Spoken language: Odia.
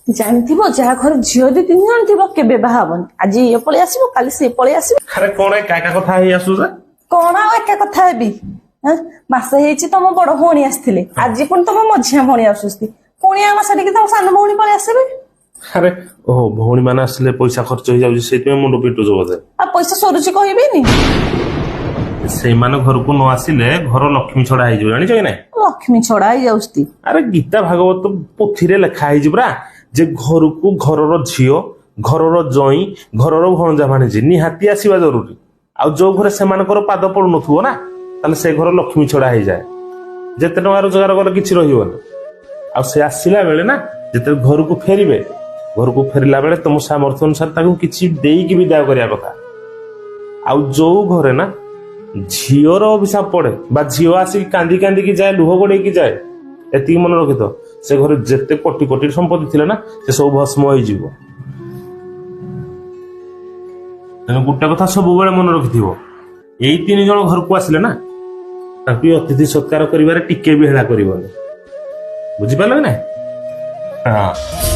ଜାଣିଥିବ, ଯାହା ଘରେ ଝିଅ ଦି ତିନି ଜଣ ଥିବ କେବେ ବାହା ହବନି। ଆଜି ଇଏ ପଳେଇ ଆସିବ, କାଲି ସିଏ ପଳେଇ ଆସିବ। ଆରେ, କଣ ଏକା ଏକା କଥା ହେଇ ଆସୁଛ? କଣ ଆଉ ଏକା କଥା ହେବି? ଆଁ? ମାସେ ହେଇଛି ତମ ବଡ ଭଉଣୀ ଆସିଥିଲେ, ଆଜି ପୁଣି ତମ ମଝିଆ ଭଉଣୀ ଆସୁଛନ୍ତି, ପୁଣି ଆଉ ମାସେ ଟିକେ ତମ ସାନ ଭଉଣୀ ପଳେଇ ଆସିବେ। ଆରେ ଓହୋ, ଭଉଣୀ ମାନେ ଆସିଲେ ପଇସା ଖର୍ଚ୍ଚ ହେଇଯାଉଛି, ସେଇଥିପାଇଁ ମୁଣ୍ଡ ପିଟୁଛ ବୋଧେ। ଆଉ ପଇସା ସରୁଛି କହିବିନି? ସେଇମାନେ ଘରକୁ ନ ଆସିଲେ ଘର ଲକ୍ଷ୍ମୀ ଛଡା ହେଇଯିବ, ଜାଣିଛ କି ନାଇଁ? ଲକ୍ଷ୍ମୀ ଛଡା ହେଇଯାଉଛି? ଆରେ, ଗୀତା ଭାଗବତ ପୋଥିରେ ଲେଖା ହେଇଛି ପୁରା ଯେ ଘରକୁ ଘରର ଝିଅ, ଘରର ଜଇଁ, ଘରର ଭଣଜା ଭାଣିଜୀ ନିହାତି ଆସିବା ଜରୁରୀ। ଆଉ ଯୋଉ ଘରେ ସେମାନଙ୍କର ପାଦ ପଡୁନଥିବ ନା, ତାହେଲେ ସେ ଘର ଲକ୍ଷ୍ମୀ ଛଡା ହେଇଯାଏ। ଯେତେ ଟଙ୍କା ରୋଜଗାର କଲେ କିଛି ରହିବନି। ଆଉ ସେ ଆସିଲା ବେଳେ ନା, ଯେତେବେଳେ ଘରକୁ ଫେରିବେ, ଘରକୁ ଫେରିଲା ବେଳେ ତମ ସାମର୍ଥ୍ୟ ଅନୁସାରେ ତାକୁ କିଛି ଦେଇକି ବିଦାୟ କରିବା କଥା। ଆଉ ଯୋଉ ଘରେ ନା ଝିଅର ଅଭିଶାପ ପଡେ ବା ଝିଅ ଆସିକି କାନ୍ଦି କାନ୍ଦିକି ଯାଏ, ଲୁହ ଗଡେଇକି ଯାଏ, ଏତିକି ମନେ ରଖିଥ, ସେ ଘରେ ଯେତେ କୋଟି କୋଟି ସମ୍ପତ୍ତି ଥିଲା ନା, ସେ ସବୁ ଭସ୍ମ ହେଇଯିବ। ତେଣୁ ଗୋଟେ କଥା ସବୁବେଳେ ମନେ ରଖିଥିବ, ଏଇ ତିନି ଜଣ ଘରକୁ ଆସିଲେ ନା, ତାଙ୍କୁ ଅତିଥି ସତ୍କାର କରିବାରେ ଟିକେ ବି ହେଳା କରିବନି। ବୁଝିପାରିଲ କି ନାଇଁ? ହଁ।